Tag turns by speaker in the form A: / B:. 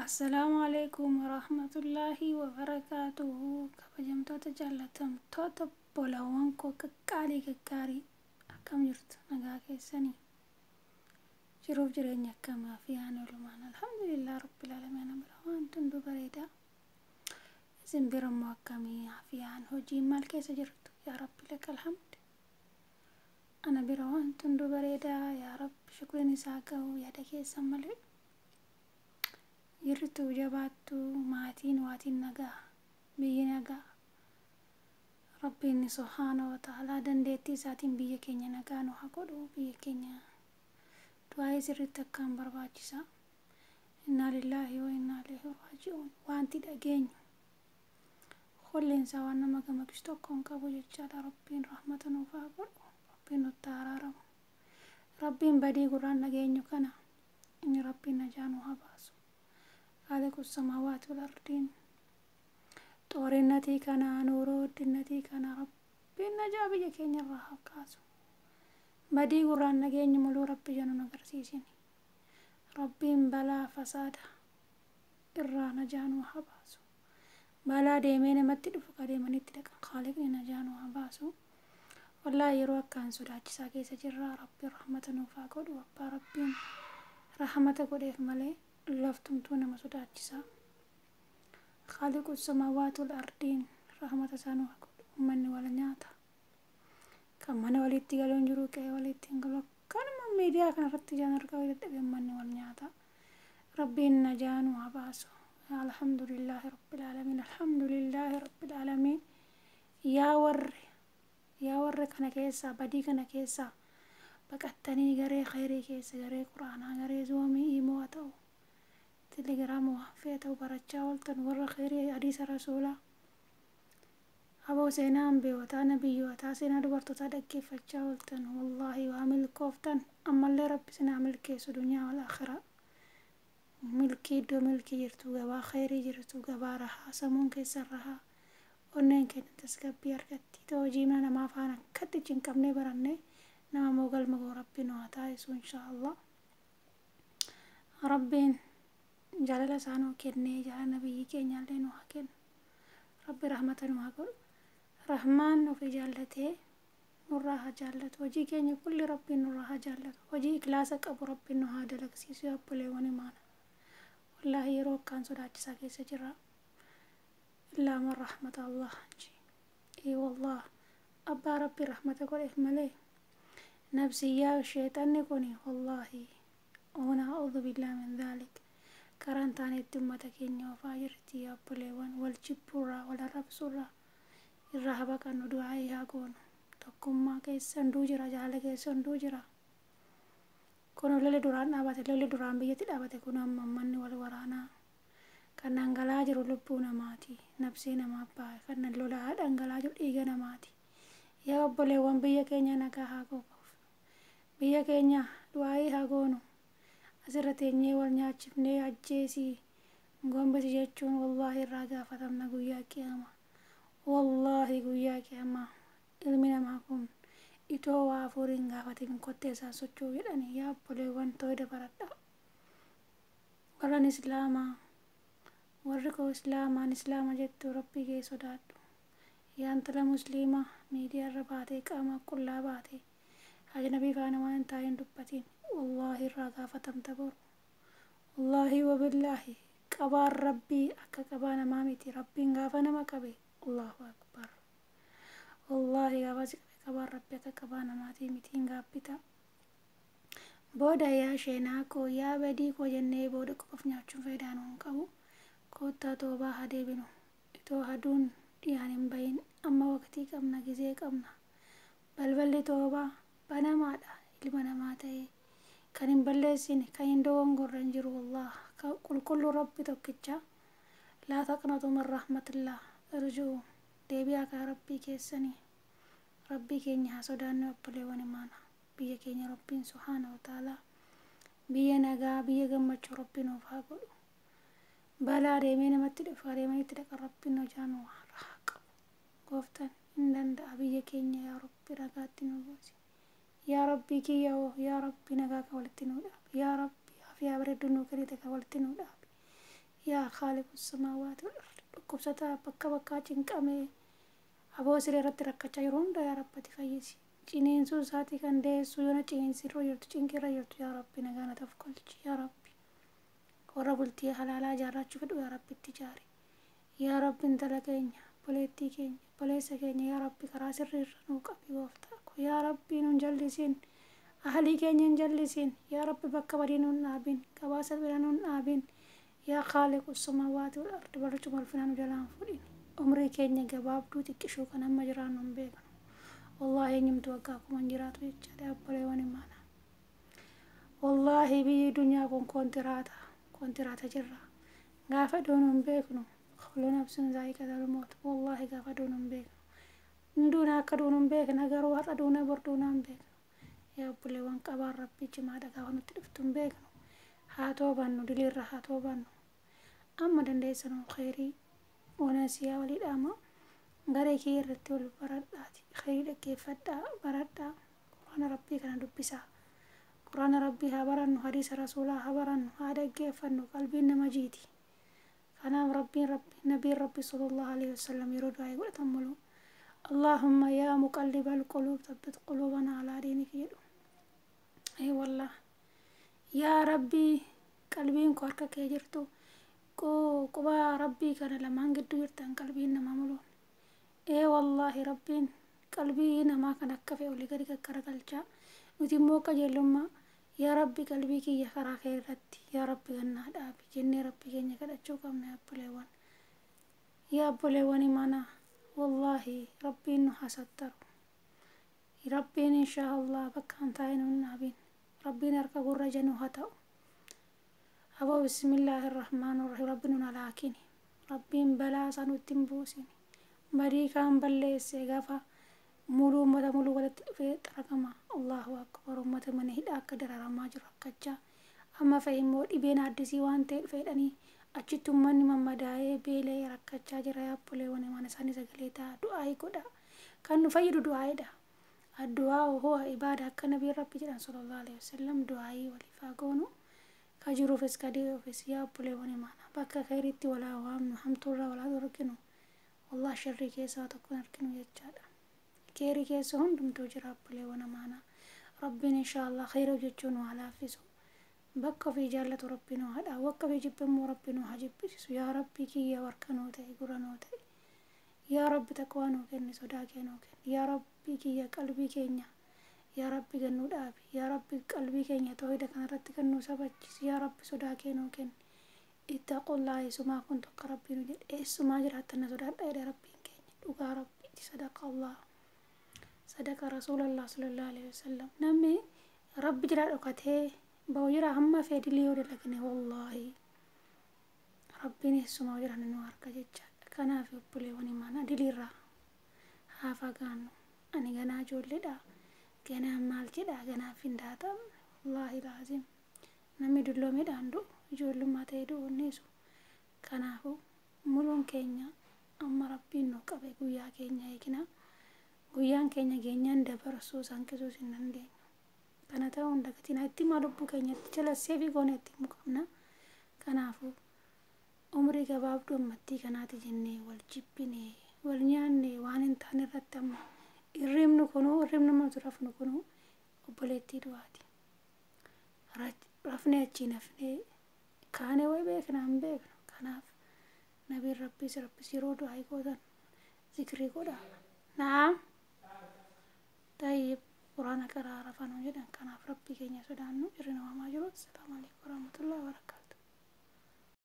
A: Assalaamu alaikum warahmatullaahi wabarakaatuhu. Kabajamtoota jaallatamtoota bolawwan koo qaqqaalii gaggaarii, akkam jirtu? Nagaa keessanii? Jiruuf jireenya akkamaa fi haan oolumaan? Alhamdulillah rabbil aalamiin, bira wanti hunduu bareedaa. Isin bira immoo akkamii? Afiyaan hojii maal keessa jirtu? Yaa rabbi laka alhamd, ana bira wanti hunduu bareedaa. Yaa rabbi shukriin isaa ga'u yaada keessan malee. Jirtu jabaattu, maatiin waatiin nagaa, biyyi nagaa. Rabbiin subhaana wa ta'aalaa dandeettii isaatiin biyya keenya nagaa nu haa godhu. Biyya keenya du'aa'ii sirriitti akkaan barbaachisa. Innaa lillaahi wa innaa ilaihi raaji'uun. Wanti dhageenyu hulleensaa waan nama gammachiisu tokko hin qabu jechaadha. Rabbiin rahmata nuuf haa godhu. Rabbiin nutti araaramu. Rabbiin badii gurraan dhageenyu kana inni rabbiin najaa nu haa baasu. Haaliqu samaawaati wal ardiin xoorinnatii kana, nuuroo guddinnatii kana rabbiin najaa biyya keenya irraa haa kaasu. Badii gurraan dhageenyu muluu rabbi janu nu agarsiisini. Rabbiin balaa fasaada irraa najaa nu haa baasu. Balaa deemee namatti dhufu ka deemanitti dhaqan haaliqni najaa nu haa baasu. Wallaahi yeroo akkaan sodaachisaa keessa jirra. Rabbiin rahmata nuuf haa godhu. Abbaa rabbiin rahmata godheef malee laftumtuu nama sodaachisaa. Haaliqu samaawaati wal ardiin rahmata isaa nu haa godhu. Uummanni wal nyaata. Kan mana walitti galuun jiru, qe'ee walitti hin galu. Akkanuma miidiyaa kanarratti ijaan argaa dadhabe uummanni wal nyaata. Rabbiin najaa nu haa baasu. Alhamdulillaahi rabbil aalamiin. Alhamdulillaahi rabbil aalamiin. Yaa warri kana keessaa, badii kana keessaa baqattanii garee khayrii keessa, garee quraanaa, garee Zoomii, Imo haa ta'u, Telegiraama, waan fe'e ta'u barachaa ooltan, warra khayrii, hadiisa rasuulaa, aboo seenaa ambiyootaa, nabiyyootaa, seenaa dubartootaa dhaggeeffachaa ooltan, wallaahi waa milkooftan. Ammallee rabbi sinaa milkeessu dunyaa wal akhiraa. Milkii iddoo milkii jirtu, gabaa khayrii jirtu, gabaa rahaa, sammuun keessan rahaa, onneen keenya tasgabbii argatti. Ta'u hojii mana namaa faana akkatti cinqabnee barannee nama moo galma goo rabbi nu haa taasisu inshaallah. Rabbiin jaalala isaa nuu kennee, jaalala nabiyyi keenyaallee nu haa kennu. Rabbi rahmata nu haa godhu. Rahmaan ofii jaallatee nurraa haa jaallatu. Hojii keenya kulli rabbiin nurraa haa jaallatu. Hojii ikhlaasa qabu rabbiin nu haa dalagsiisu. Yaa obboleewwan imaana, wallaahi yeroo akkaan sodaachisaa keessa jirra. Illaa man rahmata Allah ji. Ee wallah, abbaa rabbi rahmata godheef malee nabsiyyaa sheexanni kuni, wallaahi ونعوذ بالله من ذلك, karaan taanetti ummata keenya oofaa jirti. Yaa obboleewwan, wal jibbuurraa, wal arrabsuurraa irraa haa baqannu. Du'aa'ii haa goonu. Tokkummaa keessa hunduu jira, jaalala keessa hunduu jira. Kun lolli duraan dhaabate, lolli duraan biyyatti dhaabate kun amma manni wal waraanaa. Kan dhangala'aa jiru lubbuu namaati, nabsee namaa bahe. Kan lolaa dhangala'aa jiru dhiiga namaati. Yaa obboleewwan, biyya keenya nagaa haa goonu. Biyya keenya du'aa'ii haa goonu. Asirra teenyee wal nyaachifnee ajjeesii gombisi jechuun, wallaahi irraa gaafatamna guyyaa qiyaamaa. Wallaahi guyyaa qiyaamaa ilmi namaa kun itoo waa afuriin gaafatin kottee isaan socho'u jedhanii. Yaa obboleewwan, tooyida baradhaa. Warran islaamaa, warri koo islaamaan islaama jettu, rabbii kee sodaadhu. Yaa intala musliimaa miidiyaa irra baatee qaama qullaa baatee ajnabii faana waan hin taa'in dubbatiin, wallaahi irraa gaafatamta boru. Wallaahi wabillaahi, qabaan rabbii akka qabaa namaa miti. Rabbiin gaafa nama qabe, allahu akbar, wallaahi gaafa si qabe qabaan rabbii akka qabaa namaatii miti, hin gaabbita. Booda yaa sheenaa koo, yaa badii koo jennee booda qofaaf nyaachuun faayidaa nu hin qabu. Koottaa toobaa haa deebinu itoo aduun dhiyaan hin bahin. Amma waqtii qabna, gizee qabna. Balballi toobaa banamaadha. Ilma namaa ta'ee kan hin balleessine, kan hin dogongorre hin jiru. Wallah qulqulluu rabbi tokkicha. لا تقنطوا من رحمة الله، ارجعوا, deebi'aa kaa rabbii keessanii. Rabbii keenya haa sodaannu, obboleewwan imaana. Biyya keenya rabbiin subhaana wa ta'aalaa biyya nagaa, biyya gammachuu rabbiin nuuf haa godhu. Balaa deemee namatti dhufu, adeemanitti dhaqan rabbiin hojaa nu haa qabu. Gooftaan hin danda'a. Biyya keenya yaa rabbi nagaatti nu buusi. Yaa rabbii kiyya hoo, yaa rabbi nagaa ka walitti nu dhaabi. Yaa rabbi afiyaa bareedduu nuu kennite ka walitti nu dhaabi. Yaa khaaliqu samaawaati wal ardi, dhukkubsataa bakka bakkaa cinqamee aboo siree irratti rakkachaa jiru hunda yaa Rabbi ati fayyisi. Ciniinsuu isaatii kan deessu yoona ciniinsirra jirtu, cinqirra jirtu, yaa Rabbi nagaa na taf kolchi. Yaa Rabbi, warra bultii halaalaa ijaarrachuu fedhu yaa Rabbi itti ijaari. Yaa Rabbi, intala keenya, obboleettii keenya, obboleessa keenya, yaa Rabbi karaa sirrii irra nuu qabi. Gooftaa ko, yaa Rabbi nun jallisiin, ahlii keenya hin jallisiin. Yaa Rabbi, bakka badii nun dhaabin, gabaasa bira nun dhaabin. Yaa khaaliqu samaawaati wal ardi, barcuma ulfinaa nu jalaan fudhin. Umrii keenya gabaabduu xiqqishuu kan amma jiraannu hin beeknu. Wallaahi eenyumtu waggaa 1000 jiraatu jechaadha. Obboleewwan imaanaa, wallaahi biyyi dunyaa kun koontiraata, koontiraata jirra. Gaafa duunu hin beeknu. Kullu nafsin zaa'iqatul maut. Wallaahi gaafa duunu hin beeknu. Duuna akka duunu hin beekna, garuu har'a duuna bor duunaa hin beeknu. Yaa obboleewwan, qabaan Rabbii cimaadha. Gaafa nutti dhuftu hin beeknu. Haa toobannu, diliirra haa toobannu. Amma dandeessanuu kheyrii wanasiyaa walii dhaama. Garee kee irratti wal baradhaati kheyrii dhaggeeffadhaa, baradhaa. Quraana Rabbii kana dubbisaa. Quraana Rabbii haa barannu, hadiisa Rasuulaa haa barannu, haa dhaggeeffannu. Qalbiin nama jiiti. Kanaaf Rabbiin, Rabbi, nabiin Rabbi sallallahu alaihi wasallam yeroo du'aa godhatan mulu "Allahumma yaa muqallibal quluub thabbit quluubana alaa diinik" jedhu. Ee wallah, yaa Rabbii qalbiin koo harka kee jirtu, quba Rabbii kana lamaan gidduu jirtan qalbiin namaa muluun. Ee wallaahi, Rabbiin qalbii namaa kan akka fe'e olii gadi gaggaragalchaa. Nuti immoo qajeelummaa "Yaa Rabbi, qalbii kiyya karaa kee irratti yaa Rabbi gannaa dhaabi" jennee Rabbi keenya kadhachuu qabna. Yaa obboleewwan, yaa obboleewwan imaanaa, wallaahi Rabbiin nu hasattaru. Rabbiin inshaa Allah bakka hin taa'in nun dhaabin. Rabbiin harka gurra ija nu haa ta'u. Aboo, bismillaahi irrahmaan irrahiim. Rabbi nun halaakini. Rabbiin balaa isaa nutti hin buusin. Badii kaan balleesse gaafa muluu ummata muluu walitti dhufee xaragama. Allahu akbar, ummata mana hidhaa akka dararamaa jiru rakkachaa. Amma fa'i immoo dhibeen addisii waan ta'e dhufe jedhanii achitti ummanni mammadaa'ee beela'ee rakkachaa jira. Yaa obboleewwan mana isaanii sagalee ta'a, du'aa'ii godha. Kan nu fayyadu du'aa'iidha. Addu'aa huwa ibaada akka nabiin Rabbi jedhan sallallahu alaihi wasallam. Du'aa'ii waliif haa goonu, ka jiruufis ka dee'uufis. Yaa obboleewwan imaana, bakka khayriitti walaa waamnu, hamtuurraa walaa dhorkinu. Wallah sharrii keessaa tokko hin arginu jechaadha. Kheyrii keessa hundumtuu jira. Obboleewwan amaanaa, Rabbiin inshaa Allah kheyrii hojjechuu nu haa laaffisu. Bakka ofii jaallatu Rabbi nu haa dhaabu, bakka ofii jibbe immoo Rabbi nu haa jibbisisu. Yaa Rabbii kiyya, warqa nuu ta'e, gurra nuu ta'e. Yaa Rabbi, taqwaa nuu kenni, sodaa kee nuu kenni. Yaa Rabbii kiyya, qalbii keenya yaa Rabbi gannuu dhaabi. Yaa Rabbi, qalbii keenya toohida kanarratti kan nuu sabachisi. Yaa Rabbi, sodaa kee nuu kenni. Ittaqullaa eessumaa kun tokko Rabbii nu jedhe, eessumaa jiraattan na sodaadha jedhe Rabbiin keenya. Dhugaa Rabbiiti, sadaqa Allah, sadaqa Rasuulallah sallallahu alaihi wasallam. Namni Rabbi jira dhokatee ba'u jira. Hamma feedilii yoo dalagne, wallaahi Rabbiin eessumaa jiran nu harka jechaadha. Kanaaf obboleewwan imaanaa, diliirraa haa fagaannu. Ani ganaa ijoolleedha, ganaa maal jedha, ganaaf hin daata. Wallaahi laazim namni dulloomeedhaan du'u ijoollummaa ta'ee du'u innisu. Kanaafuu muluun keenya amma Rabbiin nu qabe guyyaa keenya eegina. Guyyaan keenya geenyaan dabarsuu hanqisuus hin dandeenyu. Kana ta'uu hin dagatina. Itti himaa, lubbuu keenyatti jala seefii goone itti himuu qabna. Kanaafuu umrii gabaabduu ammattii kanaati jennee wal jibbine, wal nyaanne, waan hin taane irratti amma hirribnu kunuu, hirribni amma nuti rafnu kunuu obboleettii du'aati. Rafnee achii nafnee kaanee way beekna hin beeknu. Kanaaf nabiin Rabbiis, Rabbis yeroo du'aa gootan zikrii godhaa. Naam. Tayyib, Quraana qaraa rafanuu jedhan. Kanaaf Rabbii keenya sodaannu. Jirri waamaa jiru. Assalaamu alaikum warahmatullahi wabarakatuh.